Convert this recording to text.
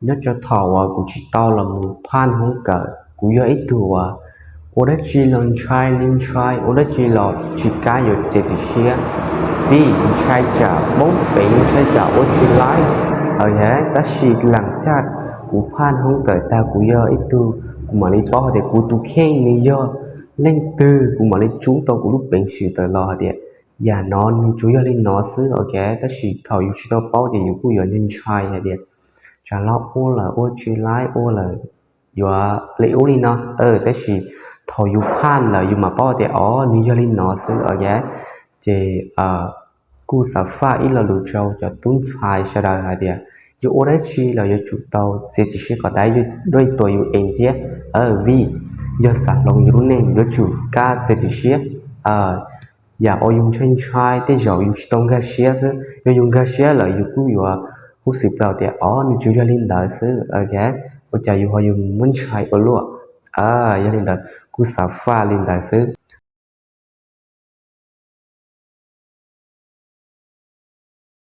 Nyob rau thaum uas kuv tsis tau los mus phaj hoob kawm, kuv yog ib tug uas ua dab tsi los ntshai li ntshai, ua dab tsi los tsis kam yuav txiav txim siab. Vim ntshai tsam poob peev, ntshai tsam ua tsis laib. Tab sis lam caj kuv phaj hoob kawm tag, kuv yog ib tug, kuv mam li paub hais tias kuv tus kheej nws yog leej twg, kuv mam li tsub tau kuv lub peev xwm tawm los hais tias yam no nws tsuas yog li no xwb, ok. Tab sis thaum yus tsis tau paub ces yus kuj yuav ntshai hais tias tsam los ua lawm ua tsis laib, ua lawm yuav li ub li no. Tab sis thaum yus phaj lawm yus mam paub tias o, nws yog li no xwb, ok. Ces kuj xav faj ib lo lus rau cov tub ntxhais sawv daws hais tias yuav ua dab tsi los yuav tsum tau txiav txim siab kom dai, yuav dua ib tua yus ees thiab. Vim yog xav hloov yus lub neej yuav tsum kam txiav txim siab. Yam uas yus ntshai ntshai tej zaum yus tsis tau nkag siab xwb, yog yus nkag siab lawm yus kuj yuav huj xwm tau tias o, nws tsuas yog li ntawd xwb, ok. Ua cas yus ho yuav muab ntshai ua luaj? Yog li ntawd kuj xav faj li ntawd xwb.